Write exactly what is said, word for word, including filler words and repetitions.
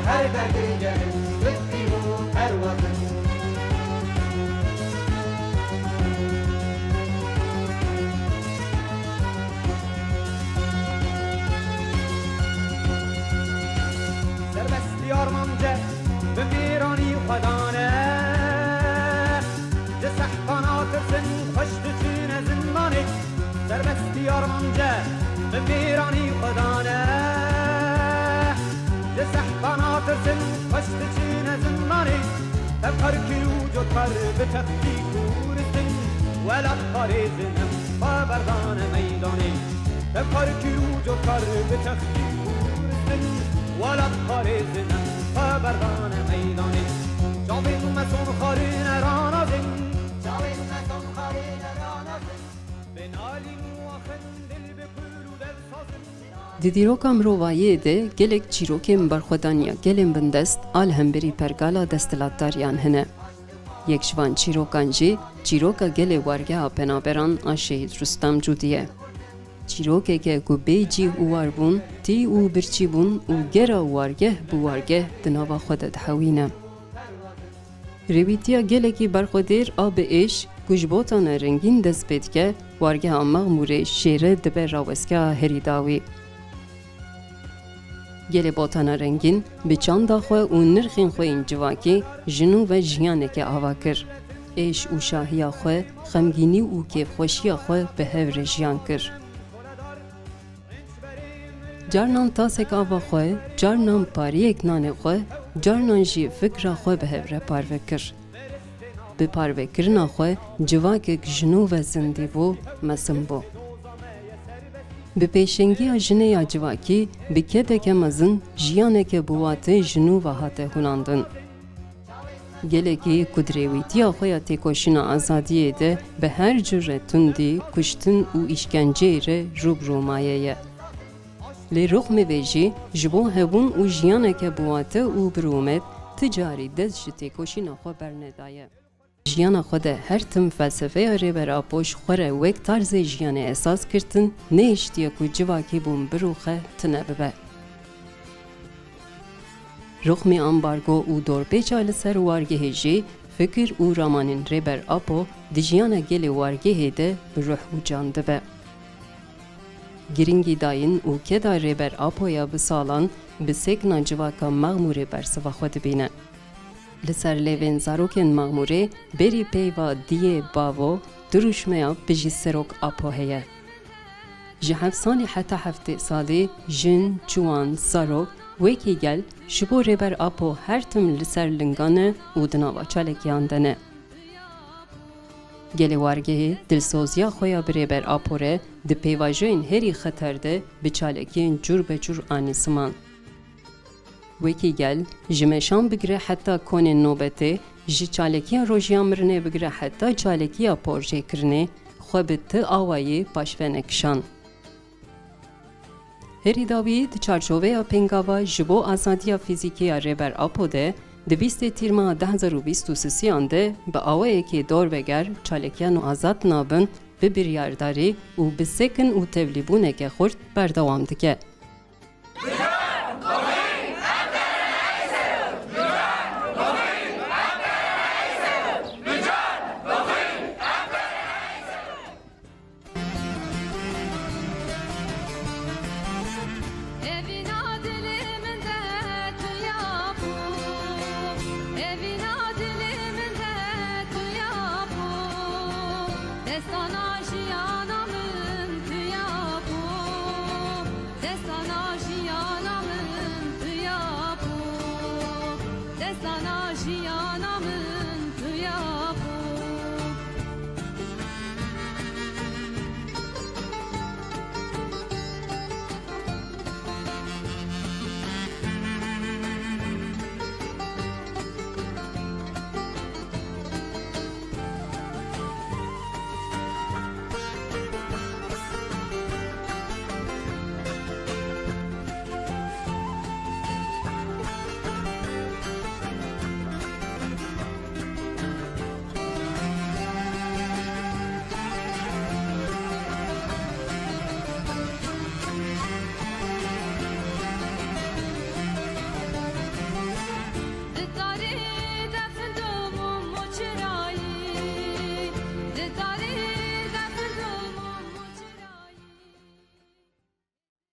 Her derdê gelin, bittî û perwazin. Serbestî armance bi mêranî xwe dane. Di sehpa natirsin xweş diçine zindanê. Serbestî armance bi mêranî xwe dane. Di sehpa natirsin xweş diçine zindanê. Ev xerkî û cotkar bi textî kûristin, welat parêzin em xwe berdane meydanê. Ev xerkî û cotkar bi textî kûristin, welat parêzin em xwe berdane meydanê. Çavên me son xarine ranazin. Çavên me son xarine ranazin. Bi nalîn û axin dil bi kul û dev sazin. Di dîroka mirovayê de gelek çîrokên berxwedaniya gelên bindest a li hemberî pergala desthilatdariyan hene. Yek ji van çîrokan jî çîroka gelê wargeha penaberan a Şehîd Rustam Cûdî ye. Çîrokeke ku bê cîh û warbûn, tî û birçîbûn û gera wargeh bi wargeh di nava xwe de dihewîne. Rêwîtiya gelekî berxwedêr a bi êş ku ji Botana Rengîn dest pê dike, wargeha Mexmûrê şêre dibe rawestgeha herî dawî. Gelê Botana Rengîn bi çanda xwe û nirxên xwe yên civakî ji nû ve jiyaneke ava kir. Êş û şahiya xwe, xemgînî û kêfxweşiya xwe bi hev re jiyan kir. Carnan tasek ava xwe, carnan pariyek nanê xwe, carnan jî fikra xwe bi hev re parve kir. Bi parvekirina xwe civakek ji nû ve zindî bû, mezin bû. Bi pêşengiya jinê ya civakî, bi kedeke mezin jiyaneke bi wate ji nû ve hate hunandin. Gelekî ku di rêwîtiya xwe ya têkoşîna azadiyê de bi her cure tundî, kuştin û îşkenceyê re rû bi rû maye ye. Lê rixmê vê jî ji bo hebûn û jiyaneke bi wate û bi rûmet ti carî dest ji têkoşîna xwe bernedaye. Jiyana xwe de her tim felsefeya Rêber Apo ji xwe re wek tarzê jiyanê esas girtin, nehiştiye ku civakîbûn birûxe, tune bibe. Rixmê ambargo û dorpêça li ser wargehê jî fikir û ramanên Rêber Apo di jiyana gelê wargehê de bi ruh û can dibe. Girîngîdayîn û keda Rêber Apo ya bi salan bi sekna civaka Mexmûrê bersiva xwe dibîne. Li ser lêvên zarokên Mexmûrê berî peyva diyê bavo du rûşmeya Bijî Serok Apo heye. Ji heft salî heta heftê salî jin, ciwan, zarok wekî gel ji bo Rêber Apo her tim li ser lingan e û di nava çalekiyan de ne. Gelê wargehê dilsoziya xwe ya bi Rêber Apo re di pêvajoyên herî xeter de bi çalekiyên cûr be cûr anî ziman. Wekî gel, ji meşan bigire heta konên nobetê, ji çalekiya rojiya mirinê bigire heta çalekiya porjêkirinê, xwe bi ti awayî paşve nekişand. Herî dawî di çarçoveya pêngava ji bo azadiya fîzîkî ya Rêber Apo de, di bîstê Tîrmeha du hezar û bîst û sisiyan de bi awayekî dorveger, çalekiyan û azad nabin, bi biryardarî û bi sekin û tevlîbûneke xurt berdewam dike. Evîna dilê min de tu ya bû. Evîna dilê min de tu ya bû. Destana jiyana min tu ya bû. Destana jiyana min tu ya bû. Destana jiyana min